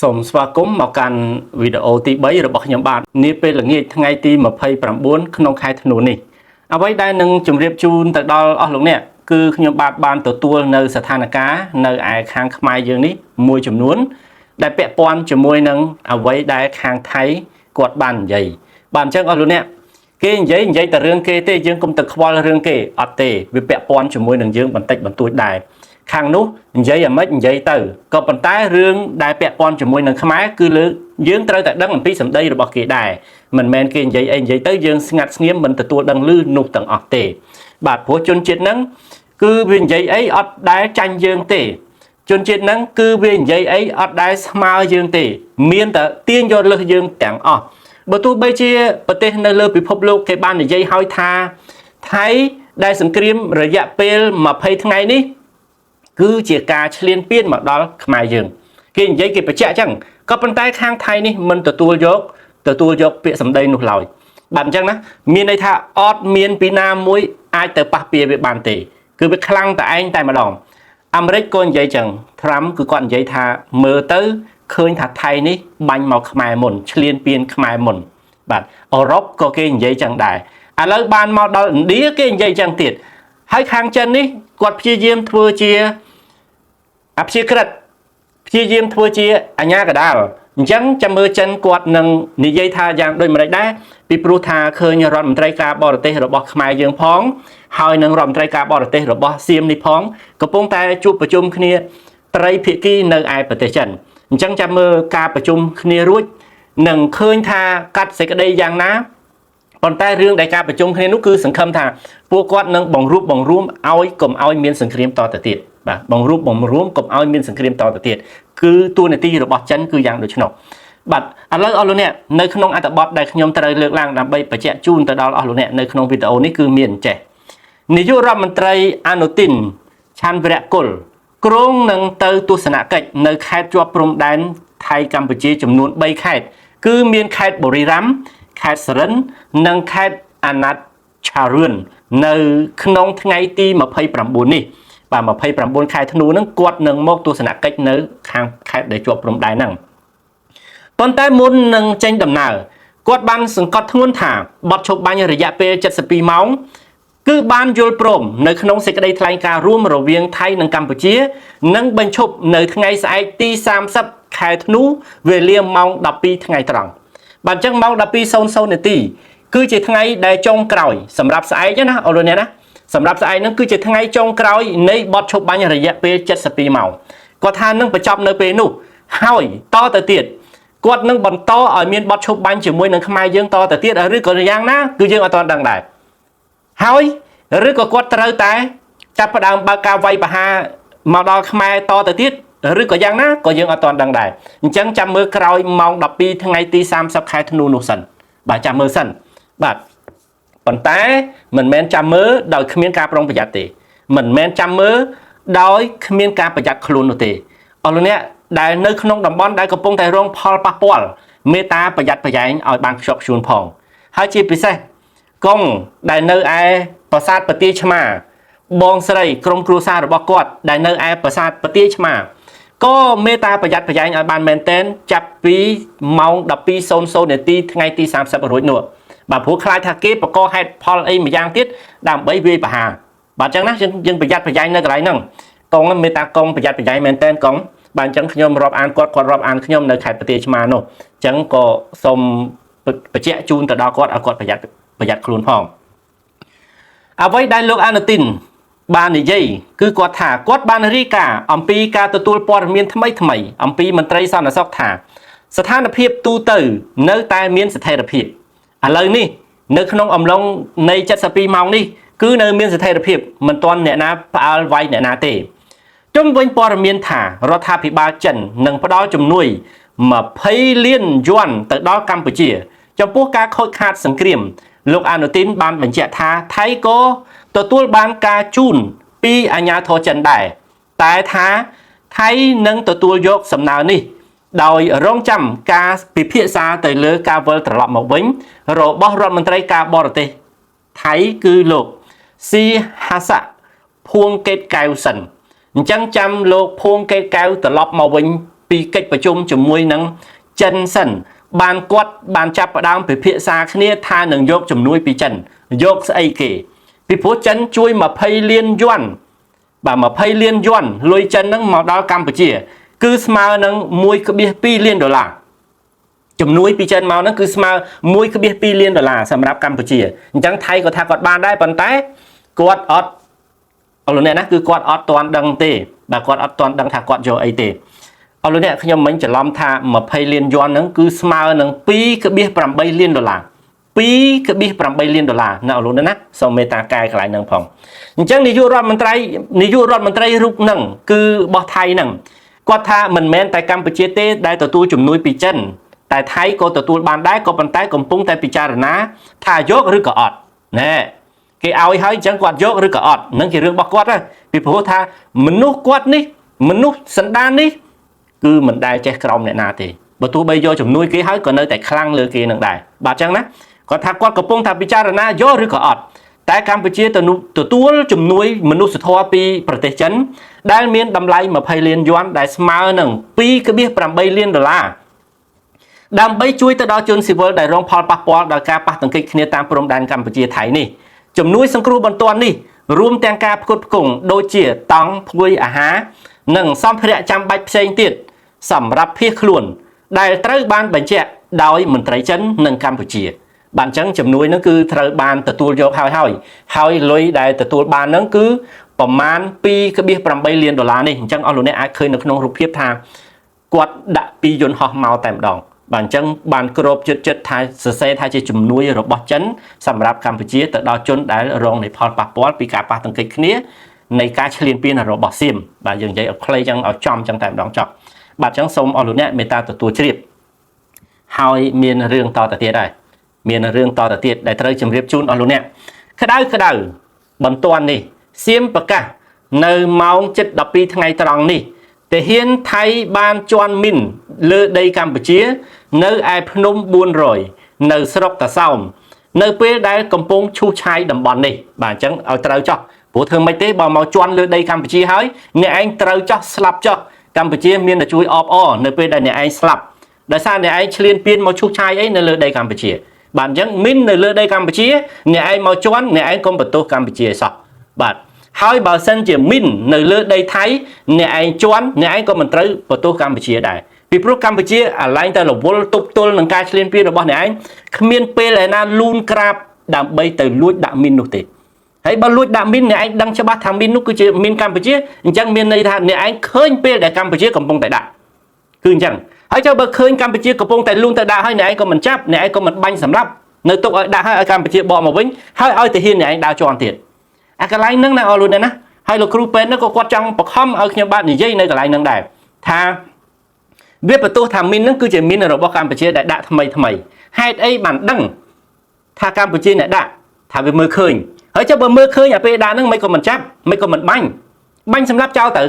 សូមស្វាគមន៍មកកាន់វីដេអូទី3របស់ខ្ញុំបាទនាពេលល្ងាចថ្ងៃទី29ក្នុងខែធ្នូនេះអ្វីដែលនឹងជម្រាបជូនទៅដល់អស់លោកអ្នកគឺខ្ញុំបាទបានទទួលនៅស្ថានភាពនៅឯខាងខ្មែរយើងនេះមួយចំនួនដែលពាក់ព័ន្ធជាមួយនឹងអ្វីដែលខាងថៃគាត់បាននិយាយបាទអញ្ចឹងអស់លោកអ្នកគេនិយាយនិយាយតែរឿងគេទេយើងកុំទៅខ្វល់រឿងគេអត់ទេវាពាក់ព័ន្ធជាមួយនឹងយើងបន្តិចបន្តួចដែរខាងនោះនិយាយអាម៉េចនិយាយទៅក៏ប៉ុន្តែរឿងដែលពាក់ព័ន្ធជាមួយនឹងខ្មែរគឺលើយើងត្រូវតែដឹងអំពីសម្ដីរបស់គេដែរមិនមែនគេនិយាយអីនិយាយទៅយើងស្ងាត់ស្ងៀមមិនទទួលដឹងឮនោះទាំងអស់ទេបាទព្រោះជនជាតិហ្នឹងគឺវានិយាយអីអត់ដែលចាញ់យើងទេ ជនជាតិហ្នឹងគឺវានិយាយអីអត់ដែលស្មើយើងទេ មានតែទាញយកលើសយើងទាំងអស់បើទោះបីជាប្រទេសនៅលើពិភពលោកគេបាននិយាយហើយថាថៃដែលសង្គ្រាមរយៈពេល20ថ្ងៃនេះ គឺជាការឈ្លានពានមកដល់ខ្មែរយើងគេនិយាយគេបញ្ជាក់អញ្ចឹងក៏ប៉ុន្តែខាងថៃនេះមិនទទួលយកទទួលយកពាក្យសម្ដីនោះឡើយបាទអញ្ចឹងណាមានន័យថាអត់មានពីណាមួយអាចទៅប៉ះពៀវាបានទេ គឺវាខ្លាំងតែឯងតែម្ដងអាមេរិកក៏និយាយចឹងត្រាំគឺគាត់និយាយថាមើលទៅឃើញថាថៃនេះបាញ់មកខ្មែរមុនឈ្លានពានខ្មែរមុនបាទអឺរ៉ុបក៏គេនិយាយចឹងដែរឥឡូវបានមកដល់ឥណ្ឌាគេនិយាយចឹងទៀតហើយខាងចិននេះគាត់ព្យាយាមធ្វើជាអព្យាក្រឹតព្យាយាមធ្វើជាអញ្ញាកដាលអញ្ចឹងចាំមើលចិនគាត់នឹងនិយាយថាយ៉ាងដូចម្តេចដែរពីព្រោះថាឃើញរដ្ឋមន្ត្រីការបរទេសរបស់ខ្មែរយើងផងហើយនឹងរដ្ឋមន្ត្រីការបរទេសរបស់សៀមនេះផងកំពុងតែជួបប្រជុំគ្នាត្រីភាគីនៅឯប្រទេសចិនអញ្ចឹងចាំមើលការប្រជុំគ្នារួចនឹងឃើញថាកាត់សេចក្តីយ៉ាងណាប៉ុន្តែរឿងដែលការប្រជុំគ្នានោះគឺសង្ឃឹមថាពួកគាត់នឹងបង្រួបបង្រួមឲ្យកុំឲ្យមានសង្គ្រាមតទៅទៀតបាទបង្រួបបង្រួមកុំឲ្យមានសង្គ្រាមតទៅទៀតគឺតួនាទីរបស់ចិនគឺយ៉ាងដូច្នោះបាទឥឡូវអស់លោកអ្នកនៅក្នុងអត្ថបទដែលខ្ញុំត្រូវលើកឡើងដើម្បីបញ្ជាក់ជូនទៅដល់អស់លោកអ្នកនៅក្នុងវីដេអូនេះគឺមានចេះនាយករដ្ឋមន្ត្រីអានុទីនឆាន់វរៈគុលគ្រោងនឹងទៅទស្សនកិច្ចនៅខេត្តជាប់ព្រំដែនថៃកម្ពុជាចំនួន3ខេត្តគឺមានខេត្តបុរីរ៉ាំខេត្តសរិននិងខេត្តអាណាត់ឆារឿននៅក្នុងថ្ងៃទី29នេះបាទ29ខែធ្នូហ្នឹងគាត់នឹងមកទស្សនកិច្ចនៅខាងខេត្តដែលជាប់ព្រំដែនហ្នឹងប៉ុន្តែមុននឹងចេញដំណើរគាត់បានសង្កត់ធ្ងន់ថាបទឈប់បាញ់រយៈពេល72ម៉ោងគឺបានយល់ព្រមនៅក្នុងសេចក្តីថ្លែងការណ៍រួមរវាងថៃនិងកម្ពុជានិងបញ្ឈប់នៅថ្ងៃស្អែកទី30ខែធ្នូវេលាម៉ោង12ថ្ងៃត្រង់បាទអញ្ចឹងម៉ោង12:00នាទីគឺជាថ្ងៃដែលចុងក្រោយសម្រាប់ស្អែកណាអូនលោកអ្នកណាសម្រាប់ស្អែកហ្នឹងគឺជាថ្ងៃចុងក្រោយនៃបទឈប់បាញ់រយៈពេល72ម៉ោងគាត់ថានឹងបញ្ចប់នៅពេលនោះហើយតទៅទៀតគាត់នឹងបន្តឲ្យមានបទឈប់បាញ់ជាមួយនឹងខ្មែរយើងតទៅទៀតឬក៏យ៉ាងណាគឺយើងអត់ទាន់ដឹងដែរហើយឬក៏គាត់ត្រូវតែចាប់ផ្ដើមបើកការវាយប្រហារមកដល់ខ្មែរតទៅទៀតឬក៏យ៉ាងណាក៏យើងអត់ទាន់ដឹងដែរអញ្ចឹងចាំមើលក្រោយម៉ោង12ថ្ងៃទី30ខែធ្នូនោះសិនបាទចាំមើលសិនបាទប៉ុន្តែមិនមែនចាំមើលដោយគ្មានការប្រុងប្រយ័ត្នទេមិនមែនចាំមើលដោយគ្មានការប្រយ័ត្នខ្លួននោះទេអស់លោកអ្នកដែលនៅក្នុងតំបន់ដែលកំពុងតែរងផលប៉ះពាល់មេត្តាប្រយ័ត្នប្រយែងឲ្យបានខ្ជាប់ខ្ជួនផងហើយជាពិសេសកងដែលនៅឯប្រាសាទបទាឆ្មា បងស្រីក្រុមគ្រួសាររបស់គាត់ដែលនៅឯប្រាសាទបទាឆ្មាក៏មេត្តាប្រយ័ត្នប្រយែងឲ្យបានមែនទែនចាប់ពីម៉ោង12:00នាទីថ្ងៃទី30រួចនោះបាទព្រោះខ្លាចថាគេបកកហេតុផលអីម្យ៉ាងទៀតដើម្បីវាយប្រហារបាទអញ្ចឹងណាយើងយើងប្រយ័ត្នប្រយែងនៅកន្លែងហ្នឹងកងមេត្តាកងប្រយ័ត្នប្រយែងមែនទែនកងបាទអញ្ចឹងខ្ញុំរាប់អានគាត់គាត់រាប់អានខ្ញុំនៅខេត្តប្រទាឆ្មានោះអញ្ចឹងក៏សូមបញ្ជាក់ជូនទៅដល់គាត់ឲ្យគាត់ប្រយ័ត្នប្រយ័ត្នខ្លួនផងអ្វីដែលលោកអានុទីនបាននិយាយគឺគាត់ថាគាត់បានរាយការណ៍អំពីការទទួលព័ត៌មានថ្មីថ្មីអំពីមន្ត្រីសន្តិសុខថាស្ថានភាពទូទៅនៅតែមានស្ថិរភាពឥឡូវនេះនៅក្នុងអំឡុងនៃ72ម៉ោងនេះគឺនៅមានស្ថិរភាពមិនទាន់អ្នកណាផ្អើលវាយអ្នកណាទេជុំវិញព័ត៌មានថារដ្ឋាភិបាលចិននឹងផ្ដល់ជំនួយ20លានយួនទៅដល់កម្ពុជា ចំពោះការខូចខាតសង្គ្រាមលោកអានុទីនបានបញ្ជាក់ថាថៃក៏ទទួលបានការជូនពីអាជ្ញាធរចិនដែរតែថាថៃនឹងទទួលយកសំណើនេះដោយរងចាំការពិភាក្សាទៅលើការវិលត្រឡប់មកវិញរបស់រដ្ឋមន្ត្រីការបរទេសថៃគឺលោកស៊ីហាសៈភួងកេតកែវសិនអញ្ចឹងចាំលោកភួងកេតកែវត្រឡប់មកវិញ ពីកិច្ចប្រជុំជាមួយនឹងចិនសិនបានគាត់បានចាប់ផ្ដើមពិភាក្សាគ្នាថានឹងយកជំនួយពីចិនយកស្អីគេពីព្រោះចិនជួយ20លានយួនបាទ20លានយួនលុយចិនហ្នឹងមកដល់កម្ពុជា គឺស្មើនឹង1.2លានដុល្លារជំនួយពីចិនមកហ្នឹងគឺស្មើ1.2លានដុល្លារសម្រាប់កម្ពុជាអញ្ចឹងថៃក៏ថាគាត់បានដែរប៉ុន្តែគាត់អត់អរលោកអ្នកណាគឺគាត់អត់ទាន់ដឹងទេបាទគាត់អត់ទាន់ដឹងថាគាត់យកអីទេអរលោកអ្នកខ្ញុំមិញច្រឡំថា20លានយួនហ្នឹងគឺស្មើនឹង2.8លានដុល្លារ2.8លានដុល្លារណាអរលោកអ្នកណាសូមមេត្តាកែកន្លែងហ្នឹងផងអញ្ចឹងនាយករដ្ឋមន្ត្រីនាយករដ្ឋមន្ត្រីរូបហ្នឹងគឺរបស់ថៃហ្នឹងគាត់ថាមិនមែនតែកម្ពុជាទេដែលទទួលជំនួយពីចិនតែថៃក៏ទទួលបានដែរក៏ប៉ុន្តែកំពុងតែពិចារណាថាយកឬក៏អត់ណែគេឲ្យហើយអញ្ចឹងគាត់យកឬក៏អត់នឹងជារឿងរបស់គាត់ណាពីព្រោះថាមនុស្សគាត់នេះមនុស្សសន្តាននេះគឺមិនដែលចេះក្រោមអ្នកណាទេបើទោះបីយកជំនួយគេហើយក៏នៅតែខ្លាំងលើគេនឹងដែរបាទអញ្ចឹងណាគាត់ថាគាត់កំពុងថាពិចារណាយកឬក៏អត់តែកម្ពុជាទៅទទួលជំនួយមនុស្សធម៌ពីប្រទេសចិនដែលមានតម្លៃ20លានយួនដែលស្មើនឹង2.8លានដុល្លារដើម្បីជួយទៅដល់ជនស៊ីវិលដែលរងផលប៉ះពាល់ដោយការប៉ះទង្គិចគ្នាតាមព្រំដែនកម្ពុជាថៃនេះជំនួយសង្គ្រោះបន្ទាន់នេះរួមទាំងការផ្គត់ផ្គង់ដូចជាតង់ភួយអាហារនិងសម្ភារៈចាំបាច់ផ្សេងទៀតសម្រាប់ភៀសខ្លួនដែលត្រូវបានបញ្ជាក់ដោយមន្ត្រីចិននិងកម្ពុជាបាទអញ្ចឹងជំនួយហ្នឹងគឺត្រូវបានទទួលយកហើយហើយហើយលុយដែលទទួលបានហ្នឹងគឺប្រមាណ2.8លានដុល្លារនេះអញ្ចឹងអស់លោកអ្នកអាចឃើញនៅក្នុងរូបភាពថាគាត់ដាក់ពីយន្តហោះមកតែម្ដងបាទអញ្ចឹងបានគ្របចិត្តចិត្តថាសរសេរថាជាជំនួយរបស់ចិនសម្រាប់កម្ពុជាទៅដល់ជនដែលរងនៃផលប៉ះពាល់ពីការប៉ះទង្គិចគ្នានៃការឈ្លានពានរបស់សៀមបាទយើងនិយាយឲ្យខ្លីចឹងឲ្យចំចឹងតែម្ដងចប់បាទអញ្ចឹងសូមអស់លោកអ្នកមេត្តាទទួលជ្រាបហើយមានរឿងតទៅទៀតដែរមានរឿងតទៅទៀតដែលត្រូវជម្រាបជូនអស់លោកអ្នកក្តៅក្តៅបន្ទាន់នេះសៀមប្រកាសនៅម៉ោង7:12ថ្ងៃត្រង់នេះទាហានថៃបានជន់មីនលើដីកម្ពុជា នៅឯភ្នំ400នៅស្រុកតាសោមនៅពេលដែលកំពុងឈូសឆាយតំបន់នេះបាទអញ្ចឹងឲ្យត្រូវចោះព្រោះធ្វើម៉េចទេបើមកជន់លើដីកម្ពុជាហើយអ្នកឯងត្រូវចោះស្លាប់ចោះកម្ពុជាមានតែជួយអបអរនៅពេលដែលអ្នកឯងស្លាប់ដោយសារអ្នកឯងឈ្លានពានមកឈូសឆាយអីនៅលើដីកម្ពុជាបាទអញ្ចឹងមីននៅលើដីកម្ពុជាអ្នកឯងមកជន់អ្នកឯងកុំបន្ទោសកម្ពុជាឲ្យសោះបាទហើយបើសិនជាមីននៅលើដីថៃអ្នកឯងជន់អ្នកឯងក៏មិនត្រូវបន្ទោសកម្ពុជាដែរពីព្រោះកម្ពុជាអាឡែងតែរវល់ទប់ទល់នឹងការឈ្លានពានរបស់អ្នកឯងគ្មានពេលឯណាលូនក្រាបដើម្បីទៅលួចដាក់មីននោះទេហើយបើលួចដាក់មីនអ្នកឯងដឹងច្បាស់ថាមីននោះគឺជាមីនកម្ពុជាអញ្ចឹងមានន័យថាអ្នកឯងឃើញពេលដែលកម្ពុជាកំពុងតែដាក់គឺអញ្ចឹងហើយចុះបើឃើញកម្ពុជាកំពុងតែលូនទៅដាក់ហើយអ្នកឯងក៏មិនចាប់អ្នកឯងក៏មិនបាញ់សម្រាប់នៅទុកឲ្យដាក់ហើយឲ្យកម្ពុជាបកមកវិញហើយឲ្យទាហានអ្នកឯងដើរជាន់ទៀតអាកន្លែងហ្នឹងណាអស់លោកអ្នកណាហើយលោកគ្រូពេទ្យហ្នឹងក៏គាត់ចង់បខំឲ្យខ្ញុំបាទនិយាយនៅកន្លែងហ្នឹងដែរថាវាបន្ទោសថាមីនហ្នឹងគឺជាមីនរបស់កម្ពុជាដែលដាក់ថ្មីថ្មីហេតុអីបានដឹងថាកម្ពុជាអ្នកដាក់ថាវាមើលឃើញហើយចុះបើមើលឃើញអាពេលដាក់ហ្នឹងមិនក៏មិនចាប់មិនក៏មិនបាញ់បាញ់សម្រាប់ចោលទៅ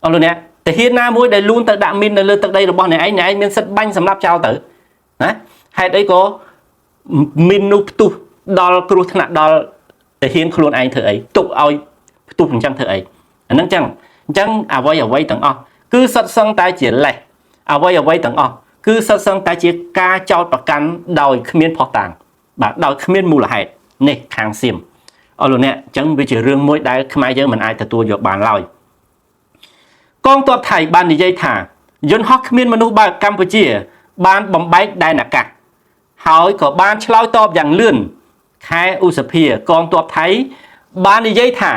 អស់លោកអ្នកទាហានណាមួយដែលលូនទៅដាក់មីននៅលើទឹកដីរបស់អ្នកឯងអ្នកឯងមានសិទ្ធិបាញ់សម្រាប់ចោលទៅណាហេតុអីក៏មីននោះផ្ទុះដល់គ្រោះថ្នាក់ដល់ទាហានខ្លួនឯងធ្វើអីទុកឲ្យផ្ទុះអញ្ចឹងធ្វើអីអាហ្នឹងចឹងអញ្ចឹងអ្វីអ្វីទាំងអស់គឺសុទ្ធសឹងតែជាលេសអ្វីអ្វីទាំងអស់គឺសុទ្ធសឹងតែជាការចោទប្រកាន់ដោយគ្មានភស្តុតាងបាទដោយគ្មានមូលហេតុនេះខាងសៀមអស់លោកអ្នកអញ្ចឹងវាជារឿងមួយដែលខ្មែរយើងមិនអាចទទួលយកបានឡើយកងទ័ពថៃបាននិយាយថាយន្តហោះគ្មានមនុស្សបើកកម្ពុជា បានបំបែកដែនអាកាសហើយក៏បានឆ្លើយតបយ៉ាងលឿនខែឧសភាកងទ័ពថៃបាននិយាយថា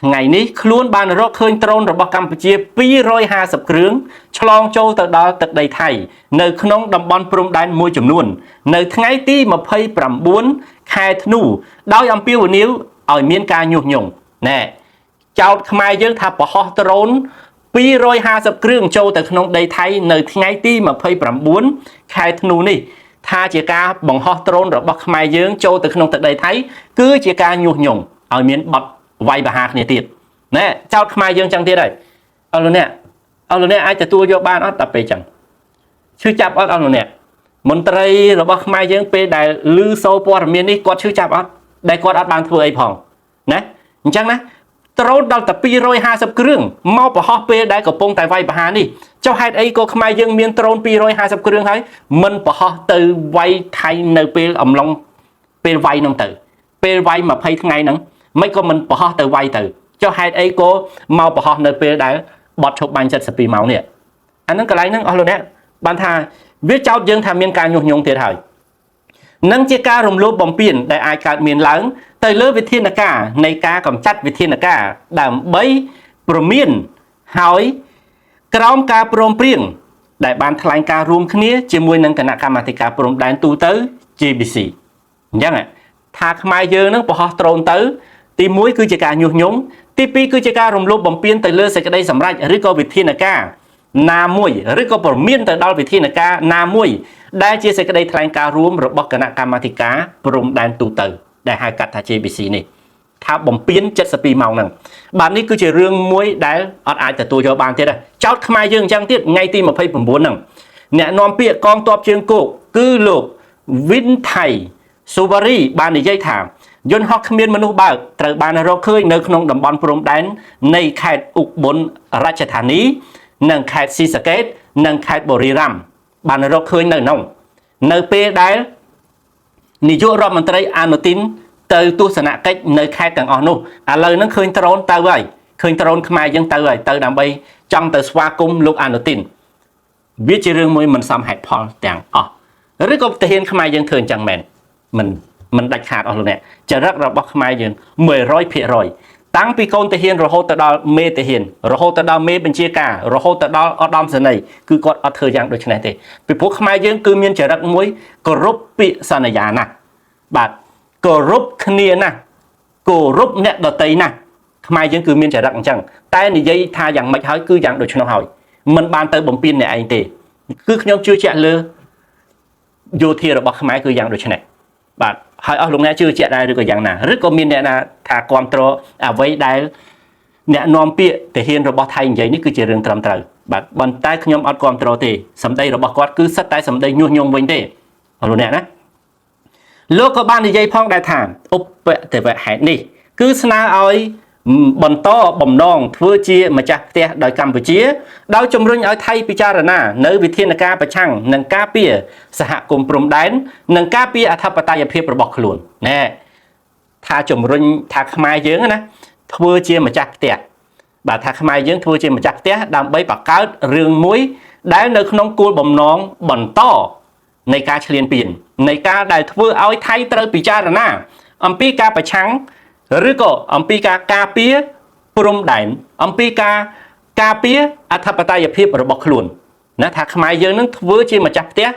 ថ្ងៃនេះខ្លួនបានរកឃើញដ្រូនរបស់កម្ពុជា250គ្រឿងឆ្លងចូលទៅដល់ទឹកដីថៃនៅក្នុងតំបន់ព្រំដែនមួយចំនួន នៅថ្ងៃទី29ខែធ្នូដោយអំពាវនាវឲ្យមានការញុះញង់ណែចោតខ្មែរយើងថាប្រហោះដ្រូន250គ្រឿងចូលទៅក្នុងដីថៃនៅថ្ងៃទី29ខែធ្នូនេះថាជាការបង្ហោះដ្រូនរបស់ខ្មែរយើងចូលទៅក្នុងទឹកដីថៃគឺជាការញុះញង់ឲ្យមានបទវាយបហាគ្នាទៀតណែចោតខ្មែរយើងចឹងទៀតហើយអស់លោកអ្នកអស់លោកអ្នកអាចទទួលយកបានអត់ដល់ពេលចឹងឈឺចាប់អត់អស់លោកអ្នកមន្ត្រីរបស់ខ្មែរយើងពេលដែលឮសូរព័ត៌មាននេះគាត់ឈឺចាប់អត់ដែលគាត់អត់បានធ្វើអីផងណាអញ្ចឹងណា ដ្រូនដល់តែ250គ្រឿងមកប្រហោះពេលដែលកំពុងតែវាយប្រហារនេះចុះហេតុអីក៏ខ្មែរយើងមានដ្រូន250គ្រឿងហើយមិនប្រហោះទៅវាយថៃនៅពេលអំឡុងពេលវាយហ្នឹងទៅពេលវាយ20ថ្ងៃហ្នឹងមិនក៏មិនប្រហោះទៅវាយទៅចុះហេតុអីក៏មកប្រហោះនៅពេលដែលបត់ឈប់បាញ់72ម៉ោងនេះអាហ្នឹងកន្លែងហ្នឹងអស់លោកអ្នកបានថាវាចោទយើងថាមានការញុះញង់ទៀតហើយ នឹងជាការរំលោភបំពានដែលអាចកើតមានឡើងទៅលើវិធានការនៃការកម្ចាត់វិធានការដើម្បីព្រមានហើយក្រោមការព្រមព្រៀងដែលបានថ្លែងការណ៍រួមគ្នាជាមួយនឹងគណៈកម្មាធិការព្រំដែនទូទៅ JBC អញ្ចឹងថាខ្មែរយើងនឹងប្រហោះដ្រូនទៅទី1គឺជាការញុះញង់ទី2គឺជាការរំលោភបំពានទៅលើសេចក្តីសម្រេចឬក៏វិធានការណាមួយឬក៏ព្រមានទៅដល់វិធានការណាមួយដែលជាសេចក្តីថ្លែងការណ៍រួមរបស់គណៈកម្មាធិការព្រំដែនទូទៅដែលហៅកាត់ថា JBC នេះថាបំពេញ72ម៉ោងហ្នឹងបាទនេះគឺជារឿងមួយដែលអត់អាចទទួលយកបានទៀតទេចោតខ្មែរយើងអញ្ចឹងទៀតថ្ងៃទី29ហ្នឹងអ្នកនាំពាក្យកងទ័ពជើងគោកគឺលោកវិនថៃសុវរីបាននិយាយថាយន្តហោះគ្មានមនុស្សបើកត្រូវបានរកឃើញនៅក្នុងតំបន់ព្រំដែននៃខេត្តឧប៊ុនរាជធានី និងខេត្តស៊ីសាកេតនិងខេត្តបុរីរ៉ាំបានរកឃើញនៅក្នុងនៅពេលដែលនាយករដ្ឋមន្ត្រីអានុទីនទៅទស្សនកិច្ចនៅខេត្តទាំងអស់នោះឥឡូវហ្នឹងឃើញដ្រូនទៅហើយឃើញដ្រូនខ្មែរយើងទៅហើយទៅដើម្បីចង់ទៅស្វាគមន៍លោកអានុទីនវាជារឿងមួយមិនសមហេតុផលទាំងអស់ឬក៏ទាហានខ្មែរយើងធ្វើអញ្ចឹងមែនមិនមិនដាច់ខាតអស់លោកអ្នកចរិតរបស់ខ្មែរយើង100%តាំងពីកូនទាហានរហូតទៅដល់មេទាហានរហូតទៅដល់មេបញ្ជាការរហូតទៅដល់ឧត្តមសេនីយ៍គឺគាត់អត់ធ្វើយ៉ាងដូចនេះទេពីព្រោះខ្មែរយើងគឺមានចរិតមួយគោរពពាក្យសន្យាណាស់បាទគោរពគ្នាណាស់គោរពអ្នកដតីណាស់ខ្មែរយើងគឺមានចរិតអញ្ចឹងតែនិយាយថាយ៉ាងម៉េចហើយគឺយ៉ាងដូច្នោះហើយមិនបានទៅបំពេញអ្នកឯងទេគឺខ្ញុំជឿជាក់លើយោធារបស់ខ្មែរគឺយ៉ាងដូចនេះបាទហើយអស់លោកអ្នកជឿជាក់ដែរឬក៏យ៉ាងណាឬក៏មានអ្នកណាថាគ្រប់គ្រងអ្វីដែលអ្នកនាំពាក្យទាហានរបស់ថៃនិយាយនេះគឺជារឿងត្រឹមត្រូវបាទប៉ុន្តែខ្ញុំអត់គ្រប់គ្រងទេសម្ដីរបស់គាត់គឺសិតតែសម្ដីញុះញង់វិញទេអស់លោកអ្នកណាលោកក៏បាននិយាយផងដែរថាឧបទ្ទវហេតុនេះគឺស្នើឲ្យបន្តបំណងធ្វើជាម្ចាស់ផ្ទះដោយកម្ពុជាដោយជំរុញឲ្យថៃពិចារណានៅវិធានការប្រឆាំងនិងការពារសហគមន៍ព្រំដែននិងការពារអធិបតេយ្យភាពរបស់ខ្លួនណែថាជំរុញថាខ្មែរយើងណាធ្វើជាម្ចាស់ផ្ទះបាទថាខ្មែរយើងធ្វើជាម្ចាស់ផ្ទះដើម្បីបង្កើតរឿងមួយដែលនៅក្នុងគោលបំណងបន្តនៃការឈ្លានពាននៃការដែលធ្វើឲ្យថៃត្រូវពិចារណា អំពីការប្រឆាំងឬក៏អំពីការការពារព្រំដែនអំពីការការពារអធិបតេយ្យភាពរបស់ខ្លួនណាថាខ្មែរយើងនឹងធ្វើជាម្ចាស់ផ្ទះ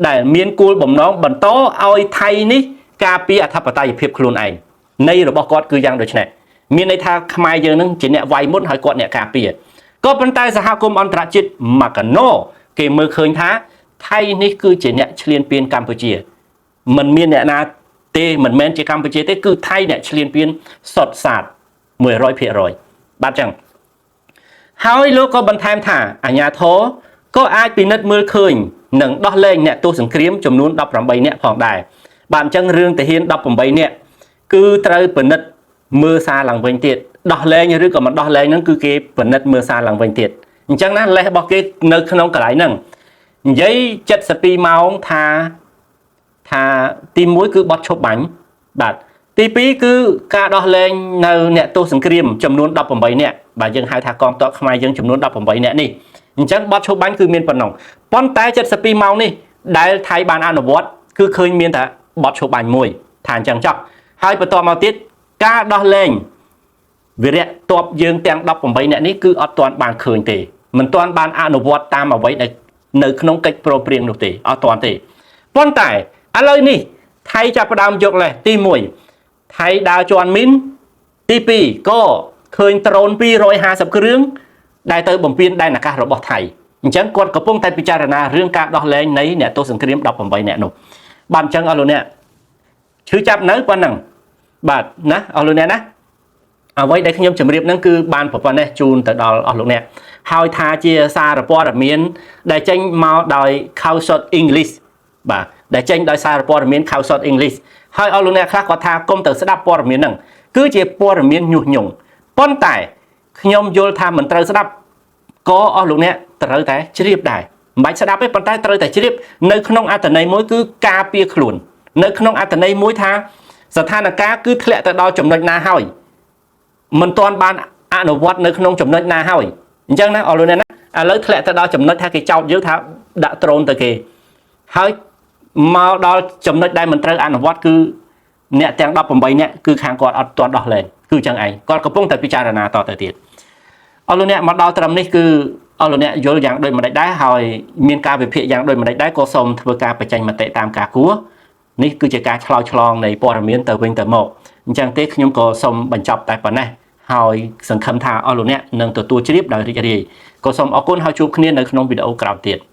ដែលមានគោលបំណងបន្តឲ្យថៃនេះការពារអធិបតេយ្យភាពខ្លួនឯងនៃរបស់គាត់គឺយ៉ាងដូចនេះមានន័យថាខ្មែរយើងនឹងជាអ្នកវាយមុនហើយគាត់អ្នកការពារក៏ប៉ុន្តែសហគមន៍អន្តរជាតិម៉ាកាណូគេមើលឃើញថាថៃនេះគឺជាអ្នកឈ្លានពានកម្ពុជាមិនមានអ្នកណាទេមិនមែនជាកម្ពុជាទេគឺថៃអ្នកឈ្លានពានសុតសាត100%បាទចឹងហើយលោកក៏បន្ថែមថាអាញាធរក៏អាចពិនិត្យមើលឃើញនិងដោះលែងអ្នកទោសសង្គ្រាមចំនួន18នាក់ផងដែរបាទអញ្ចឹងរឿងទាហាន18នាក់គឺត្រូវពិនិត្យមើលសារឡើងវិញទៀតដោះលែងឬក៏មិនដោះលែងហ្នឹងគឺគេពិនិត្យមើលសារឡើងវិញទៀតអញ្ចឹងណាលេសរបស់គេនៅក្នុងកន្លែងហ្នឹងនិយាយ72ម៉ោងថាថាទី1គឺបត់ឈប់បាញ់បាទទី2គឺការដោះលែងនៅអ្នកទោសសង្គ្រាមចំនួន18នាក់បាទយើងហៅថាកងទ័ពខ្មែរយើងចំនួន18នាក់នេះអញ្ចឹងបត់ឈប់បាញ់គឺមានប៉ុណ្ណឹងប៉ុន្តែ72ម៉ោងនេះដែលថៃបានអនុវត្តគឺឃើញមានតែបត់ឈប់បាញ់មួយថាអញ្ចឹងចុះហើយបន្តមកទៀតការដោះលែងវីរៈទ័ពយើងទាំង18នាក់នេះគឺអត់ទាន់បានឃើញទេមិនទាន់បានអនុវត្តតាមអ្វីដែលនៅក្នុងកិច្ចព្រមព្រៀងនោះទេអត់ទាន់ទេប៉ុន្តែឥឡូវនេះថៃចាប់ផ្ដើមយកលេសទី1ថៃដើរជន់មីនទី2ក៏ឃើញដ្រូន250គ្រឿងដែលទៅបំពេញដែនអាកាសរបស់ថៃអញ្ចឹងគាត់កំពុងតែពិចារណារឿងការដោះលែងនៃអ្នកទោសសង្គ្រាម18នាក់នោះបាទអញ្ចឹងអស់លោកអ្នកឈឺចាប់នៅប៉ុណ្ណឹងបាទណាអស់លោកអ្នកណាអ្វីដែលខ្ញុំជម្រាបហ្នឹងគឺបានប្រព័ន្ធនេះជូនទៅដល់អស់លោកអ្នកហើយថាជាសារព័ត៌មានដែលចេញមកដោយ Khaosod English បាទដែលចេញដោយសារព័ត៌មាន Khaosod English ហើយអស់លោកអ្នកខ្លះគាត់ថាកុំទៅស្ដាប់ព័ត៌មានហ្នឹងគឺជាព័ត៌មានញុះញង់ ប៉ុន្តែខ្ញុំយល់ថាមិនត្រូវស្ដាប់ក៏អស់លោកអ្នកត្រូវតែជ្រាបដែរមិនបាច់ស្ដាប់ទេប៉ុន្តែត្រូវតែជ្រាបនៅក្នុងអត្ថន័យមួយគឺការពារខ្លួននៅក្នុងអត្ថន័យមួយថាស្ថានភាពគឺធ្លាក់ទៅដល់ចំណុចណាហើយមិនទាន់បានអនុវត្តនៅក្នុងចំណុចណាហើយអញ្ចឹងណាអស់លោកអ្នកណាឥឡូវធ្លាក់ទៅដល់ចំណុចថាគេចោទយើងថាដាក់ដ្រូនទៅគេហើយមកដល់ចំណុចដែលមិនត្រូវអនុវត្តគឺអ្នកទាំង18នាក់គឺខាងគាត់អត់ទាន់ដោះលែងគឺចឹងឯងគាត់កំពុងតែពិចារណាតទៅទៀតអស់លោកអ្នកមកដល់ត្រឹមនេះគឺអស់លោកអ្នកយល់យ៉ាងដូចម្តេចដែរហើយមានការវិភាគយ៉ាងដូចម្តេចដែរក៏សូមធ្វើការបញ្ចេញមតិតាមការគួរនេះគឺជាការឆ្លើយឆ្លងនៃព័ត៌មានទៅវិញទៅមកអញ្ចឹងទេខ្ញុំក៏សូមបញ្ចប់តែប៉ុណ្ណេះហើយសង្ឃឹមថាអស់លោកអ្នកនឹងទទួលជ្រាបដោយរីករាយក៏សូមអរគុណហើយជួបគ្នានៅក្នុងវីដេអូក្រោយទៀត។